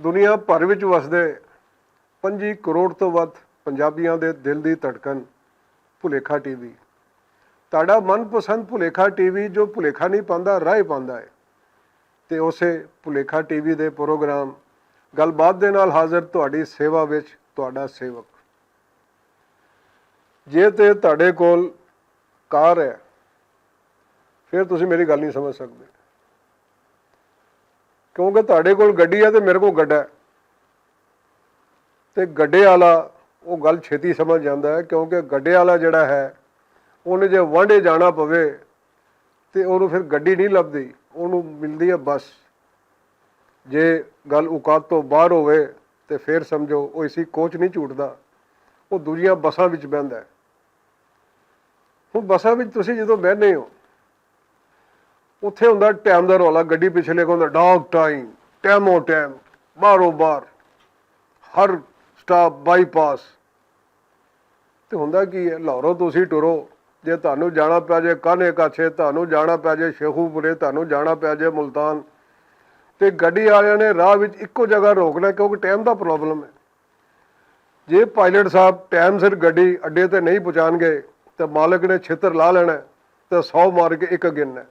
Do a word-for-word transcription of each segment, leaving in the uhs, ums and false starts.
دنیا بھر وچ وسدے پنجی کروڑ توں ودھ پنجابیاں دے دل دی دھڑکن، بھلیکھا ٹی وی۔ تہاڈا من پسند بھلیکھا ٹی وی جو بھلیکھا نہیں پاندا، راہ پاندا ہے۔ تے اسے بھلیکھا ٹی وی دے پروگرام گل بات دے نال حاضر تہاڈی سیوا وچ تہاڈا سیوک۔ جے تے تہاڈے کول کار ہے، پھر تسی میری گل نہیں سمجھ سکدے، کیونکہ تہاڈے کول گڈی ہے تے میرے کول گڈا ہے۔ تے گڈے والا او گل چھیتی سمجھ جاندا ہے، کیونکہ گڈے والا جڑا ہے، اونے جے وانڈے جانا پوے تے اونوں پھر گڈی نہیں لبدی، اونوں ملدی ہے بس۔ جے گل اوقات تو باہر ہووے تے پھر سمجھو او اسی کوچ نہیں جھوٹدا، او دوجیاں بساں وچ بہندا ہے۔ ہن بساں وچ تسی جدوں بہنے ہو، اتھے ہوندا ٹائم دا رولا، گڈی پچھلے کو ہوندا ڈاگ ٹائم، ٹائمو ٹائم، باروبار، ہر سٹاپ بائی پاس۔ تے ہوندا کی ہے، لاہوروں تسی ٹرو، جے تہانوں جانا پیا جے کانے کاچھے، تہانوں جانا پیا جے شیخو پورے، تہانوں جانا پیا جے ملتان، تے گڈی والے نے راہ وچ اکو جگہ روکنا، کیونکہ ٹائم دا پرابلم ہے۔ جے پائلٹ صاحب ٹائم سر گڈی اڈے تے نہیں پہنچان گئے، تے مالک نے چھتر لا لینا ہے، تے سو مار کے اک گننا ہے۔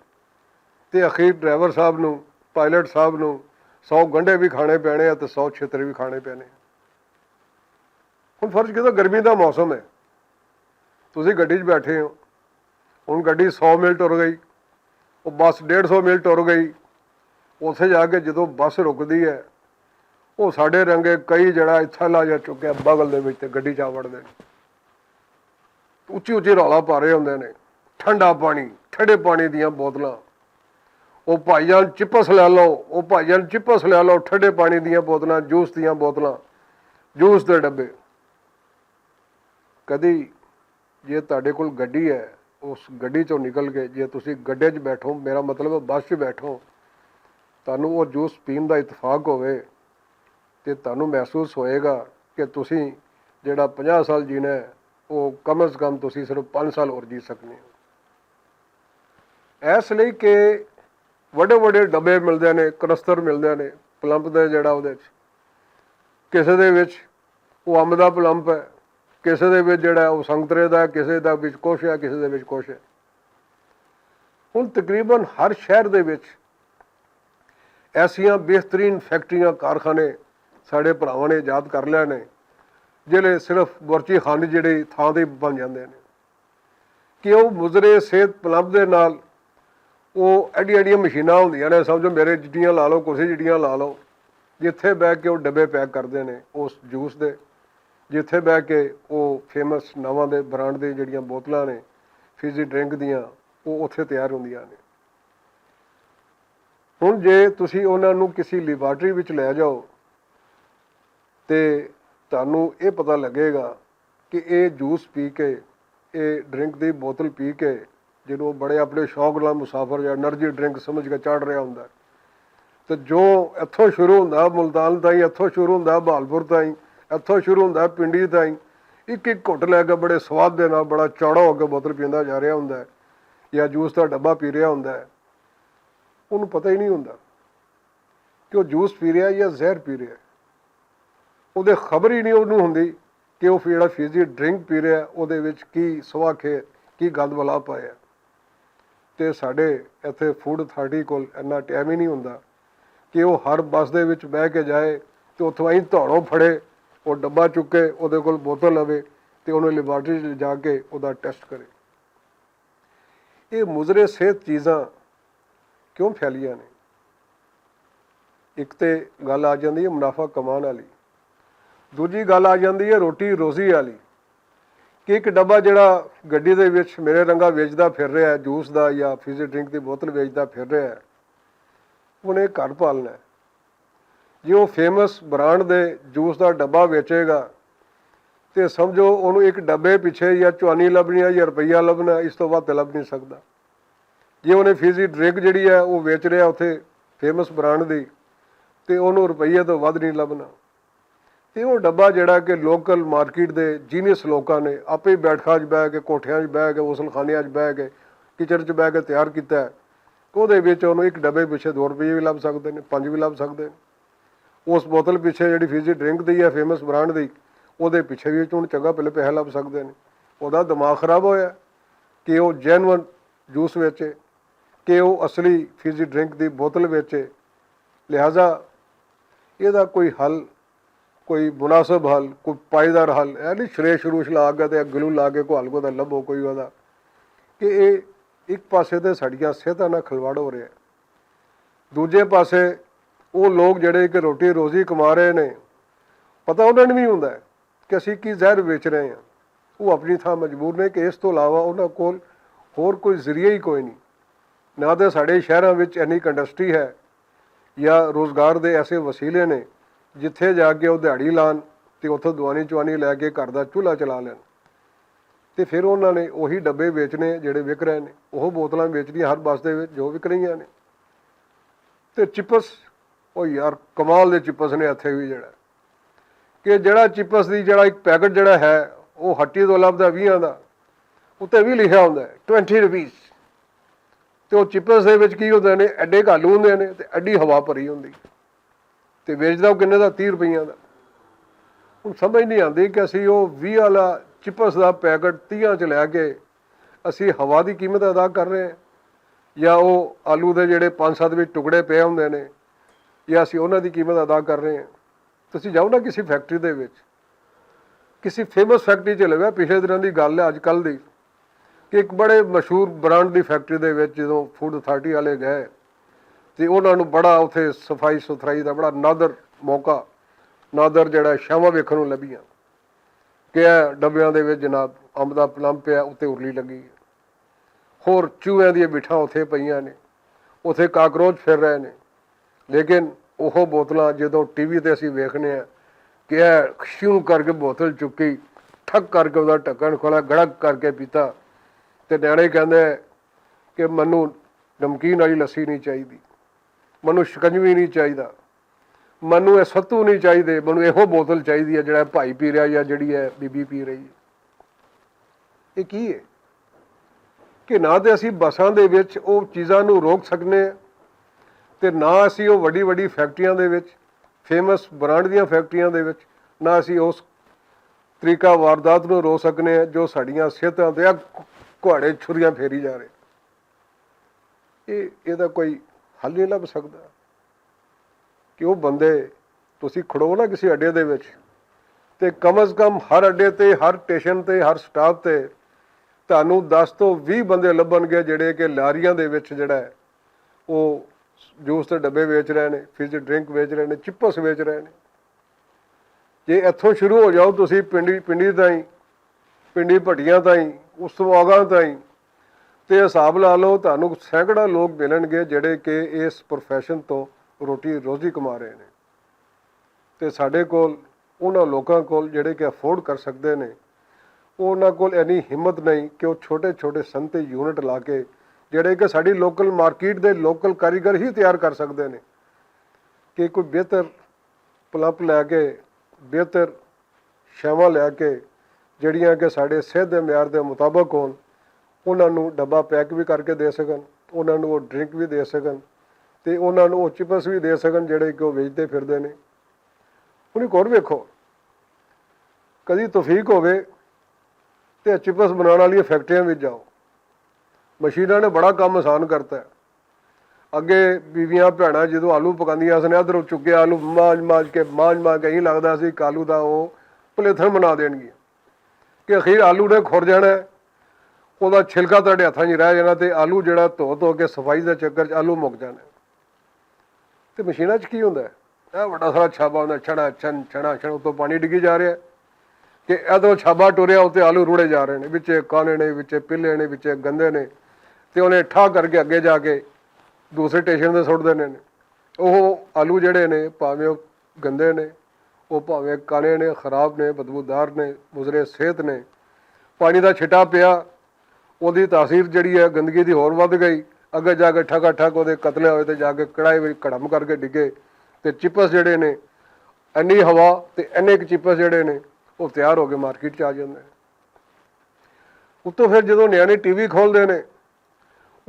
تے اخیر ڈرائیور صاحب نوں، پائلٹ صاحب نوں سو گنڈے بھی کھانے پینے ہیں تے سو چھتر بھی کھانے پینے ہیں۔ ہن فرض کیتا گرمی دا موسم ہے، تسی گڈی چ بیٹھے ہو، ہن گڈی سو میل ٹر گئی، او بس ڈیڑھ سو میل ٹر گئی۔ اتھے جا کے جدوں بس رکدی ہے، او ساڈے رنگے کئی جڑا اتھا لا جا چکیا بغل دے وچ تے گڈی چا وڑدے نے۔ اچی اچی رولا پا رہے ہوندے نے، ٹھنڈا پانی، ٹھنڈے پانی دیاں بوتلاں، او بھائی جان چپس لے لو، او بھائی جان چپس لے لو، ٹھنڈے پانی دیاں بوتلاں، جوس دیاں بوتلاں، جوس دے ڈبے۔ کدی جے تہاڈے کول گڈی ہے، اس گڈی چوں نکل کے جے تسی گڈے چ بیٹھو، میرا مطلب ہے بس چ بیٹھو، تہانوں او جوس پین دا اتفاق ہووے، تے تہانوں محسوس ہوئے گا کہ تسی جڑا پنجاہ سال جینا ہے، او کم از کم تسی صرف پنج سال اور جی سکنے ہو۔ اس لئی کہ وڈے وڈے ڈبے ملدے نے، کنستر ملدے نے، پلمپ دے جڑا اودے وچ، کسے دے وچ او امب دا پلمپ ہے، کسے دے وچ جڑا ہے او سنگترے دا ہے، کسے دا وچ کچھ ہے، کسے دے وچ کچھ ہے۔ ہن تقریباً ہر شہر دے وچ ایسیاں بہترین فیکٹریاں، کارخانے ساڈے بھراواں نے ایجاد کر لے نے، جڑے صرف بورچی خانے جڑے تھاں تے بن جاندے نے۔ کہ او مضر صحت پلمپ دے نال او ایڈیاں ایڈیاں مشیناں ہوندیاں نے، سمجھو میرے جڈیاں لا لو، کرسی جڈیاں لا لو، جتھے بہ کے او ڈبے پیک کردے نے اس جوس دے، جتھے بہ کے او فیمس نواں دے برانڈ دے جڑیاں بوتلاں نے فیزی ڈرنک دیاں، او اتھے تیار ہوندیاں نے۔ ہن جے تسی انہاں نوں کسی لیبارٹری وچ لے جاؤ تے تہانوں اے پتہ لگے گا کہ اے جوس پی کے، اے ڈرنک دی بوتل پی کے، جدوں بڑے اپنے شوق نال مسافر یا انرجی ڈرنک سمجھ کے چڑھ رہا ہوندا ہے، تے جو اتھوں شروع ہوندا ہے ملتان تائیں، اتھوں شروع ہوندا ہے بہالپور تائیں، اتھوں شروع ہوندا ہے پنڈی تائیں، ایک ایک گھٹ لے کے بڑے سواد دے نال بڑا چوڑا ہو کے بوتل پیندا جا رہا ہوندا ہے یا جوس دا ڈبہ پی رہا ہوندا ہے، انہوں پتہ ہی نہیں ہوندا کہ وہ جوس پی رہا ہے یا زہر پی رہا ہے۔ وہ خبر ہی نہیں انہوں ہوندی کہ وہ جڑا فیزی ڈرنک پی رہا ہے، وہ وچ کی سوا کھے، کی گند بلا پایا ہے۔ تے ساڈے ایتھے فوڈ اتھارٹی کول اینا ٹائم ہی نہیں ہوندا کہ وہ ہر بس دے وچ بہ کے جائے تے اتھوں آئی دھاڑوں پھڑے، وہ ڈبہ چکے، وہ کول بوتل لوے تے انہوں لیبارٹری چ لے جا کے وہ ٹیسٹ کرے۔ یہ مضر صحت چیزاں کیوں پھیلیاں نے؟ ایک تے گل آ جاندی ہے منافع کمان والی، دوجی گل آ جاندی ہے روٹی روزی والی۔ کہ ایک ڈبہ جڑا گڈی دے وچ میرے رنگا ویچدا پھر رہا ہے، جوس دا یا فیزی ڈرنک دی بوتل ویچدا پھر رہا ہے، انہیں گھر پالنا ہے۔ جے او فیمس برانڈ دے جوس دا ڈبہ ویچے گا، تے سمجھو اونوں اک ڈبے پچھے یا چوانی لبھنی ہے یا روپیہ لبھنا ہے، اس توں ودھ تے لبھ نہیں سکدا۔ جے اونے فیزی ڈرنک جیہڑی ہے او ویچ رہیا اتھے فیمس برانڈ دی، تے اونوں روپیہ توں ودھ نہیں لبھنا۔ تے او ڈبہ جیہڑا کہ لوکل مارکیٹ دے جینیس لوکاں نے آپے بیٹھکاں اچ بہہ کے، کوٹھیاں اچ بہہ کے، غسل خانیاں اچ بہہ کے، کچن اچ بہہ کے تیار کیتا ہے، اوہدے وچ اونوں اک ڈبے پچھے دو روپیہ وی لبھ سکدے نے، پنج وی لبھ سکدے نے۔ اس بوتل پیچھے جیہڑی فیزی ڈرنک دی یا فیمس برانڈ دی، اوہدے پیچھے وی چون چنگا پہلے پیسے لب سکدے نیں۔ اوہدا دماغ خراب ہویا کہ او جینون جوس وچ اے، کہ او اصلی فیزی ڈرنک دی بوتل وچ اے۔ لہذا ایہدا کوئی حل، کوئی مناسب حل، کوئی پائیدار حل اے نئیں شریش شروش لا کے تے گلو لا کے کوئی حل کوئی دا لبھو کوئی اوہدا۔ کہ اے اک پاسے تے ساڈیاں صحتاں نال کھلواڑ ہو رہیا اے، دوجے پاسے او لوگ جیہڑے کہ روٹی روزی کما رہے نیں، پتہ انہاں نوں وی ہوندا اے کہ اسی کی زہر ویچ رہے آں۔ او اپنی تھاں مجبور نیں کہ اس توں علاوہ انہاں کول ہور کوئی ذریعہ ہی کوئی نئیں۔ نہ تے ساڈے شہراں وچ اینی انڈسٹری ہے یا روزگار دے ایسے وسیلے نیں جتھے جا کے او دیہاڑی لان تے اتھوں دوانی چوانی لے کے گھر دا چولہا چلا لین۔ تے فیر انہاں نے اوہی ڈبے ویچنے جیہڑے وک رہے نیں، اوہ بوتلاں ویچنیاں ہر بس دے وچ جو وک رہیاں نیں۔ تے چپس، او یار، کمال دے چپس نے اتھے وی جیہڑا کہ جیہڑا چپس دی جیہڑا اک پیکٹ جیہڑا ہے، او ہٹی توں لبدا ویہاں دا، اتھے وی لکھیا ہوندا ہے ٹوئنٹی روپیز۔ تے او چپس دے وچ کی ہوندے نے، ایڈے گالو ہوندے نے تے ایڈی ہوا بھری ہوندی۔ تے ویچدا او کنے دا؟ تیہہ روپیاں دا۔ ہن سمجھ نئیں آندی کہ اسی او ویہہ والا چپس دا پیکٹ تیہاں چ لے کے اسی ہوا دی قیمت ادا کر رہے ہیں، یا او آلو دے جیہڑے پنج ست وچ ٹکڑے پئے ہوندے نے، یا اسی انہاں دی قیمت ادا کر رہے ہیں۔ تسی جاؤ نا کسی فیکٹری دے وچ، کسی فیمس فیکٹری چ لگا، پچھلے دناں دی گل ہے اج کل دی، کہ اک بڑے مشہور برانڈ دی فیکٹری دے وچ جدوں فوڈ اتھارٹی والے گئے تے انہاں نوں بڑا اتھے صفائی ستھرائی دا بڑا نادر موقع، نادر جیہڑا شاواں ویکھن نوں لبھیاں کہ اے ڈبیاں دے وچ جناب امب دا پلم پیا، اتھے ارلی لگی ہے، ہور چوہیاں دیاں بٹھاں اتھے پئیاں نے، اتھے کاکروچ پھر رہے نے۔ لیکن اوہ بوتلاں جدوں ٹی وی تے اسی ویکھنے آں کہ اے شیوں کر کے بوتل چکی، ٹھک کر کے اوہدا ڈھکن کھولا، گڑک کر کے پیتا، تے نیانے کہندے کہ مینوں نمکین والی لسی نئیں چاہیدی، مینوں شکنجوی نئیں چاہیدا، مینوں ایہہ ستو نئیں چاہیدے، مینوں ایہو بوتل چاہیدی ہے جیہڑا بھائی پی رہیا یا جیہڑی ہے بی بی پی رہی ہے۔ ایہہ کی ہے کہ نہ تے اسی بساں دے وچ او چیزاں نوں روک سکنے ہیں، تے نہ اسی او وڈی وڈی فیکٹریاں دے وچ، فیمس برانڈ دیاں فیکٹریاں دے وچ، نہ اسی اس طریقہ واردات نوں روک سکنے ہیں جو ساڈیاں صحتاں تے اک کہاڑے چھریاں پھیری جا رہے۔ ایہہ ایہدا کوئی حل نئیں لب سکدا کہ او بندے، تسی کھڑو نا کسی اڈے دے وچ، تے کم از کم ہر اڈے تے، ہر ٹیشن تے، ہر سٹاپ تے تہانوں دس توں ویہہ بندے لبھن گے جیہڑے کہ لاریاں دے وچ جیہڑا ہے او جوس تے ڈبے ویچ رہے نے، فیزی ڈرنک ویچ رہے نے، چپس ویچ رہے نے۔ جے اتھوں شروع ہو جاؤ تسی پنڈی پنڈی تائیں، پنڈی پٹیاں تائیں، اس توں آگاں تائیں، تے حساب لا لو تہانوں سینکڑاں لوگ ملن گے جیہڑے کہ اس پروفیشن توں روٹی روزی کما رہے نے۔ تے ساڈے کول انہاں لوکاں کول جیہڑے کہ افورڈ کر سکدے نے، انہاں کول اینی ہمت نئیں کہ او چھوٹے چھوٹے سنتے یونٹ لا کے جیہڑے کہ ساڈی لوکل مارکیٹ دے لوکل کاریگر ہی تیار کر سکدے نے، کہ کوئی بہتر پلپ لے کے، بہتر شیواں لے کے جیہڑیاں کہ ساڈے صحت دے معیار دے مطابق ہون، انہاں نوں ڈبا پیک وی کر کے دے سکن، انہاں نوں او ڈرنک وی دے سکن، تے انہاں نوں او چپس وی دے سکن جیہڑے کہ او ویچدے پھردے نے۔ انہاں کول ویکھو، کدی توفیق ہووے تے چپس بنانا والیاں فیکٹریاں وچ جاؤ، مشیناں نے بڑا کم آسان کرتا ہے۔ اگے بیویاں بھیناں جدوں آلو پکاندیاں سن، ادھروں چکے آلو مانج مانج کے، مانج مانج کے، ایہہ لگدا سی کہ آلو دا او پلیتھن بنا دین گیا، کہ اخیر آلو نے کھر جانا ہے، اوہدا چھلکا تہاڈے ہتھاں وچ رہ جانا، تے آلو جیہڑا دھو دھو کے صفائی دے چکر چ آلو مک جانا ہے۔ تے مشیناں چ کی ہوندا ہے؟ اے وڈا سارا چھابا ہوندا، چھنا چھن چھنا چھن، اتوں پانی ڈگی جا رہیا ہے۔ تے ادھروں چھابا ٹریا، اتنے آلو روڑے جا رہے نے، وچے کانے نے، وچے پلے نے، وچے گندے نے۔ تے انہیں ٹھا کر کے اگے جا کے دوسرے ٹیشن تے سٹ دینے نے۔ او آلو جڑے نے، پاویں او گندے نے، او پاویں کانے نے، خراب نے، بدبودار نے، مضر صحت نے۔ پانی دا چھٹا پیا، اوندی تاثیر جڑی ہے گندگی دی ہور ودھ گئی۔ اگے جا کے ٹھگا ٹھگ اوندے قتلے ہوئے تے جا کے کڑاہے وچ کڑم کر کے ڈگے۔ تے چپس جڑے نے، اینی ہوا تے اینک چپس جڑے نے، او تیار ہو کے مارکیٹ چ آ جاندے نے۔ اتوں پھر جدوں نیانے ٹی وی کھولدے نے،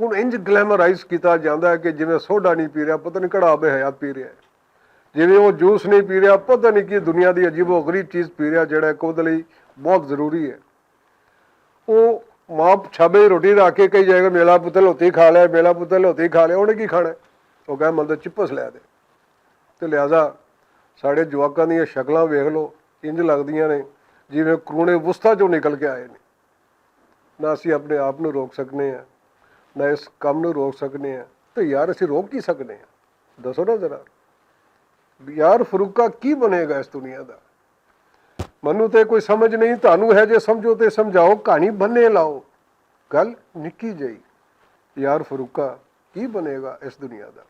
ہن انج گلیمرائز کیتا جاندا ہے کہ جویں سوڈا نہیں پی رہیا، پتہ نہیں کڑا بے حیات پی رہیا ہے۔ جیویں وہ جوس نہیں پی رہا، پتہ نہیں کہ دنیا دی عجیب و غریب چیز پی رہا، جڑا ایک اودے لئی بہت ضروری ہے۔ وہ ماں چھابے روٹی رکھ کے کہی جائے گا، "میلا پتر لوتی کھا لیا، میلا پتر لوتی کھا لیا"، انہیں کی کھانا ہے؟ وہ کہہ، "مل تو چپس لے دے۔" تے لہذا ساڈے جواکاں دیاں شکلاں ویکھ لو، انج لگدیاں نے جیویں کرونے وسطی چوں نکل کے آئے نے۔ نہ اسی اپنے آپ نوں روک سکنے ہاں، نہ اس کم نوں روک سکنے ہاں۔ تے یار، اسی روک کی سکنے ہاں؟ دسو نا ذرا۔ یار، فروقہ کی بنے گا اس دنیا دا؟ منوں تے کوئی سمجھ نہیں، تانوں ہے جے سمجھو تے سمجھاؤ، کہانی بنے لاؤ۔ گل نکی جئی۔ یار فروقہ، کی بنے گا اس دنیا دا؟